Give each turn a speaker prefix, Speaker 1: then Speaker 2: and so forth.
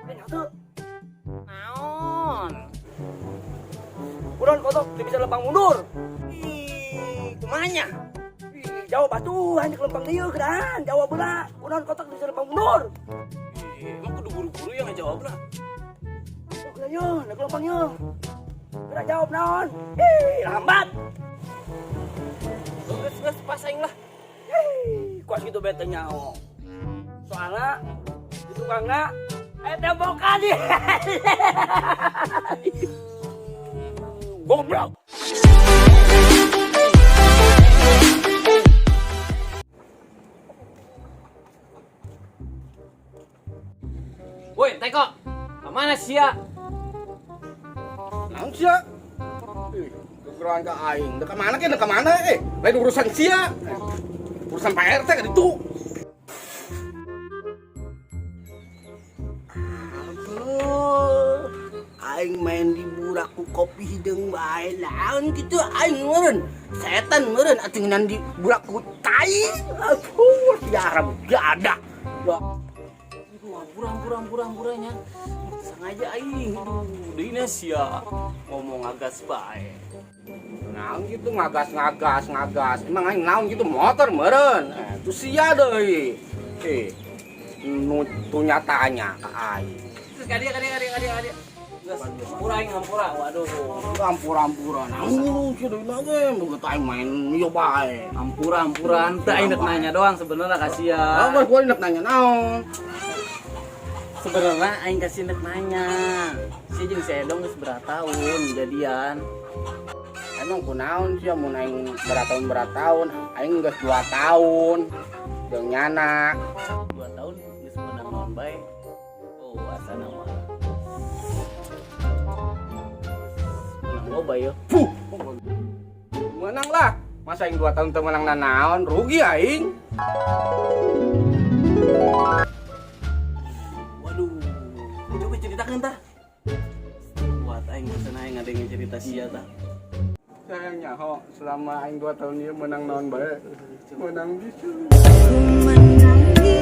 Speaker 1: Eh, nyaho teu?
Speaker 2: Naon?
Speaker 1: Kunaon kotok teu bisa lempang mundur?
Speaker 2: Ih, kumaha nya?
Speaker 1: Ih, jawab atuh, hanya lempang dieu geran, jawab heula. Kunaon kotok teu bisa lempang mundur?
Speaker 2: Ih, emang kudu buru-buru yang ngejawab lah.
Speaker 1: Oh, geura yo, nek lempang yo. Geura jawab naon? Ih, lambat.
Speaker 2: Geus geus pas aing lah.
Speaker 1: Ih, kuas gitu bete nyaho. Soalnya di tukangna eh tembokan nih. Goblok.
Speaker 2: Woi, Teko. Kemana sia?
Speaker 3: Naon sia? Ih, kegeroan ka aing. Dek ka mana ke? Dek ka mana eh? Lain urusan sia. Urusan Pak RT kan itu.
Speaker 1: Aduh, aing main di burak ku kopi hideung bae naon kitu aing meureun. Setan meureun atuh ngeunaan di burak ku tai. Aduh, siaram gak ada. Ya.
Speaker 2: Aduh, ampura ampura ampura ampuranya. Sengaja aing. Aduh, deui sia ngomong ngagas bae.
Speaker 3: Naon gitu ngagas ngagas ngagas. Emang aing naon gitu motor meureun. Eh, itu sia deui. Eh, nu tuh nyatanya ka aing.
Speaker 2: Terus kadia kadia kadia kadia kadia. Geus, hampura aing hampura. Waduh.
Speaker 3: Ampura-ampura. Naon lu sia deui lagi begitu aing main ieu bae.
Speaker 2: Hampura hampura ente aing dek nanya doang sebenarnya ka sia.
Speaker 3: Oh, gua nek nanya naon.
Speaker 2: Sebenarnya aing kasih nek nanya. Sia jeung si Edong geus berapa tahun jadian?
Speaker 3: Emang kunaon sih mun aing berapa tahun aing geus 2 tahun jeung nyana.
Speaker 2: 2 tahun geus menang naon bae. Oh, asana mah. Menang loba yo.
Speaker 3: Fuh. Menang lah. Masa aing 2 tahun teu menang nanaon, rugi aing.
Speaker 2: Waduh, coba ceritakan tah. Buat aing bosan aing ngadengin cerita sia tah.
Speaker 3: Sayang nyaho selama aing 2 tahun ieu menang naon bae. Menang bisu.
Speaker 4: Menangis.